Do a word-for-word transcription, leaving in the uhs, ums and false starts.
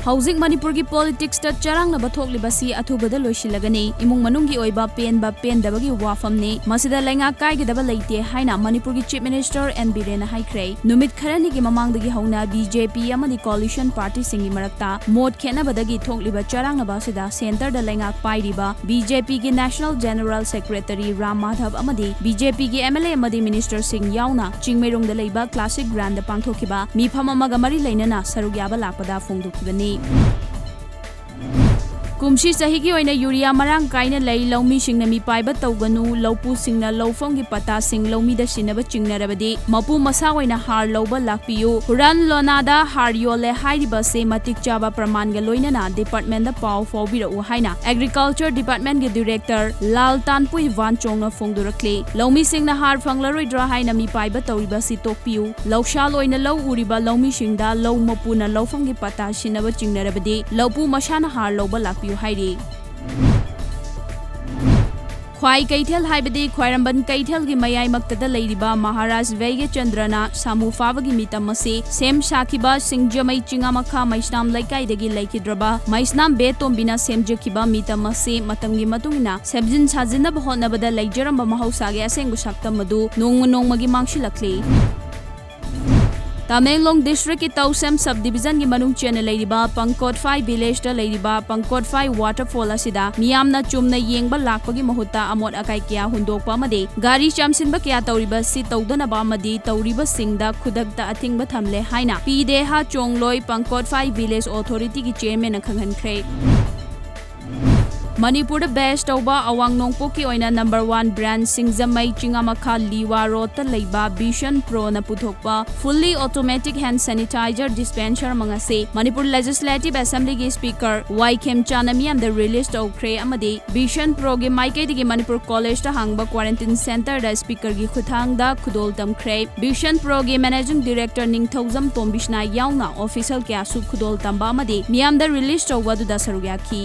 ꯍꯧꯖꯤꯛ ꯃꯅꯤꯄꯨꯔꯒꯤ politicsꯇ ꯆꯔꯥꯡꯅꯕ ꯊꯣꯛꯂꯤꯕꯁꯤ ꯑꯊꯨꯕꯗ ꯂꯣꯏꯁꯤꯜꯂꯒꯅꯤ꯫ ꯏꯃꯨꯡ ꯃꯅꯨꯡꯒꯤ ꯑꯣꯏꯕ ꯄꯦꯟꯕ ꯄꯦꯟꯗꯕꯒꯤ ꯋꯥꯐꯝꯅꯤ꯫ ꯃꯁꯤꯗ ꯂꯩꯉꯥꯛ ꯀꯥꯏꯒꯗꯕ ꯂꯩꯇꯦ ꯍꯥꯏꯅ ꯃꯅꯤꯄꯨꯔꯒꯤ Chief Minister ꯑꯦꯟ ꯕꯤꯔꯦꯟꯅ ꯍꯥꯏꯈ꯭ꯔꯦ꯫ ꯅꯨꯃꯤꯠ ꯈꯔꯅꯤꯒꯤ ꯃꯃꯥꯡꯗꯒꯤ ꯍꯧꯅ BJP ꯑꯃꯗꯤ coalition partyꯁꯤꯡꯒꯤ ꯃꯔꯛꯇ ꯃꯣꯠ ꯈꯦꯠꯅꯕꯗꯒꯤ ꯊꯣꯛꯂꯤꯕ ꯆꯔꯥꯡꯅꯕ ꯑꯁꯤꯗ centreꯗ ꯂꯩꯉꯥꯛ ꯄꯥꯏꯔꯤꯕ BJPꯒꯤ National General Secretary Ram Madhab ꯑꯃꯗꯤ BJPꯒꯤ MLA ꯑꯃꯗꯤ ministerꯁꯤꯡ ꯌꯥꯎꯅ ꯆꯤꯡꯃꯩꯔꯣꯡꯗ ꯂꯩꯕ Classic Groundꯗ ꯄꯥꯡꯊꯣꯛꯈꯤꯕ ꯃꯤꯐꯝ ꯑꯃꯒ ꯃꯔꯤ ꯂꯩꯅꯅ ꯁꯔꯨꯛ ꯌꯥꯕ ꯂꯥꯛꯄꯗ ꯐꯣꯡꯗꯣꯛꯈꯤꯕꯅꯤ꯫ ꯀꯨꯝꯁꯤ ꯆꯍꯤꯒꯤ ꯑꯣꯏꯅ ꯌꯨꯔꯤꯌꯥ ꯃꯔꯥꯡ ꯀꯥꯏꯅ ꯂꯩ, ꯂꯧꯃꯤꯁꯤꯡꯅ ꯃꯤꯄꯥꯏꯕ ꯇꯧꯒꯅꯨ, ꯂꯧꯄꯨꯁꯤꯡꯅ ꯂꯧꯐꯝꯒꯤ ꯄꯇꯥꯁꯤꯡ ꯂꯧꯃꯤꯗ ꯁꯤꯟꯅꯕ ꯆꯤꯡꯅꯔꯕꯗꯤ ꯃꯄꯨ ꯃꯁꯥ ꯑꯣꯏꯅ ꯍꯥꯔ ꯂꯧꯕ ꯂꯥꯛꯄꯤꯌꯨ꯫ ꯍꯨꯔꯥꯟ ꯂꯣꯅꯥꯗ ꯍꯥꯔ ꯌꯣꯜꯂꯦ ꯍꯥꯏꯔꯤꯕ ꯑꯁꯤ ꯃꯇꯤꯛ ꯆꯥꯕ ꯄ꯭ꯔꯃꯥꯟꯒ ꯂꯣꯏꯅꯅ departmentꯗ ꯄꯥꯎ ꯐꯥꯎꯕꯤꯔꯛꯎ ꯍꯥꯏꯅ Agriculture Departmentꯀꯤ Director ꯂꯥꯜ ꯇꯥꯟꯄꯨꯏ ꯋꯥꯟꯆꯣꯡꯅ ꯐꯣꯡꯗꯣꯔꯛꯂꯤ꯫ ꯂꯧꯃꯤꯁꯤꯡꯅ ꯍꯥꯔ ꯐꯪꯂꯔꯣꯏꯗ꯭ꯔꯥ ꯍꯥꯏꯅ ꯃꯤꯄꯥꯏꯕ ꯇꯧꯔꯤꯕ ꯑꯁꯤ ꯇꯣꯛꯄꯤꯌꯨ꯫ ꯂꯧꯁꯥꯜ ꯑꯣꯏꯅ ꯂꯧ ꯎꯔꯤꯕ ꯂꯧꯃꯤꯁꯤꯡꯗ ꯂꯧ ꯃꯄꯨꯅ ꯂꯧꯐꯝꯒꯤ ꯄꯇꯥ ꯁꯤꯟꯅꯕ ꯆꯤꯡꯅꯔꯕꯗꯤ ꯂꯧꯄꯨ ꯃꯁꯥꯅ ꯍꯥꯔ ꯂꯧꯕ ꯂꯥꯛꯄꯤꯌꯨ ꯍꯥꯏꯔꯤ꯫ ꯈ꯭ꯋꯥꯏ ꯀꯩꯊꯦꯜ ꯍꯥꯏꯕꯗꯤ ꯈ꯭ꯋꯥꯏꯔꯝꯕꯟ ꯀꯩꯊꯦꯜꯒꯤ ꯃꯌꯥꯏꯃꯛꯇꯗ ꯂꯩꯔꯤꯕ ꯃꯍꯥꯔꯥꯖ ꯚꯩꯒ꯭ꯌꯆꯟꯗ꯭ꯔꯅ ꯁꯥꯃꯨ ꯐꯥꯕꯒꯤ ꯃꯤꯇꯝ ꯑꯁꯤ ꯁꯦꯝ ꯁꯥꯈꯤꯕ ꯁꯤꯡꯖꯃꯩ ꯆꯤꯉꯥꯃꯈꯥ ꯃꯩꯁꯅꯥꯝ ꯂꯩꯀꯥꯏꯗꯒꯤ ꯂꯩꯈꯤꯗ꯭ꯔꯕ ꯃꯩꯁꯅꯥꯝ ꯕꯦꯇꯣꯝꯕꯤꯅ ꯁꯦꯝꯖꯈꯤꯕ ꯃꯤꯇꯝ ꯑꯁꯤ ꯃꯇꯝꯒꯤ ꯃꯇꯨꯡ ꯏꯟꯅ ꯁꯦꯝꯖꯤꯟ ꯁꯥꯖꯤꯟꯅꯕ ꯍꯣꯠꯅꯕꯗ ꯂꯩꯖꯔꯝꯕ ꯃꯍꯧꯁꯥꯒꯤ ꯑꯁꯦꯡꯕ ꯁꯛꯇꯝ ꯑꯗꯨ ꯅꯣꯡꯃ ꯅꯣꯡꯃꯒꯤ ꯃꯥꯡꯁꯤꯜꯂꯛꯂꯤ꯫ ꯇꯃꯦꯡꯂꯣꯡ districtꯀꯤ ꯇꯧꯁꯦꯝ subdivisionꯒꯤ ꯃꯅꯨꯡ ꯆꯟꯅ ꯂꯩꯔꯤꯕ ꯄꯪꯀꯣꯠꯐꯥꯏ villageꯇ ꯂꯩꯔꯤꯕ ꯄꯪꯀꯣꯠꯐꯥꯏ waterfall ꯑꯁꯤꯗ ꯃꯤꯌꯥꯝꯅ ꯆꯨꯝꯅ ꯌꯦꯡꯕ ꯂꯥꯛꯄꯒꯤ ꯃꯍꯨꯠꯇ ꯑꯃꯣꯠ ꯑꯀꯥꯏ ꯀꯌꯥ ꯍꯨꯟꯗꯣꯛꯄ ꯑꯃꯗꯤ ꯒꯥꯔꯤ ꯆꯥꯝꯁꯤꯟꯕ ꯀꯌꯥ ꯇꯧꯔꯤꯕ ꯑꯁꯤ ꯇꯧꯗꯅꯕ ꯑꯃꯗꯤ ꯇꯧꯔꯤꯕꯁꯤꯡꯗ ꯈꯨꯗꯛꯇ ꯑꯊꯤꯡꯕ ꯊꯝꯂꯦ ꯍꯥꯏꯅ ꯄꯤ ꯗꯦꯍꯥ ꯆꯣꯡꯂꯣꯏ ꯄꯪꯀꯣꯠꯐꯥꯏ village authorityꯒꯤ chairmanꯅ ꯈꯪꯍꯟꯈ꯭ꯔꯦ꯫ ꯃꯅꯤꯄꯨꯔꯗ base ꯇꯧꯕ ꯑꯋꯥꯡ ꯅꯣꯡꯄꯣꯛꯀꯤ ꯑꯣꯏꯅ number one brand ꯁꯤꯡꯖꯃꯩ ꯆꯤꯉꯥꯃꯈꯥ ꯂꯤꯋꯥ roadꯇ ꯂꯩꯕ Vision Proꯅ ꯄꯨꯊꯣꯛꯄ fully automatic hand sanitizer dispenser ꯑꯃ ꯉꯁꯤ ꯃꯅꯤꯄꯨꯔ Legislative Assemblyꯒꯤ Speaker ꯋꯥꯏ ꯈꯦꯝꯆꯥꯟꯅ ꯃꯤꯌꯥꯝꯗ release ꯇꯧꯈ꯭ꯔꯦ ꯑꯃꯗꯤ Vision Proꯒꯤ ꯃꯥꯏꯀꯩꯗꯒꯤ ꯃꯅꯤꯄꯨꯔ Collegeꯇ ꯍꯥꯡꯕ quarantine centreꯗ Speakerꯒꯤ ꯈꯨꯠꯊꯥꯡꯗ ꯈꯨꯗꯣꯜ ꯇꯝꯈ꯭ꯔꯦ꯫ Vision Proꯒꯤ Managing Director ꯅꯤꯡꯊꯧꯖꯝ ꯇꯣꯝꯕꯤꯁꯅꯥ ꯌꯥꯎꯅ official ꯀꯌꯥꯁꯨ ꯈꯨꯗꯣꯜ ꯇꯝꯕ ꯑꯃꯗꯤ ꯃꯤꯌꯥꯝꯗ release ꯇꯧꯕ ꯑꯗꯨꯗ ꯁꯔꯨꯛ ꯌꯥꯈꯤ꯫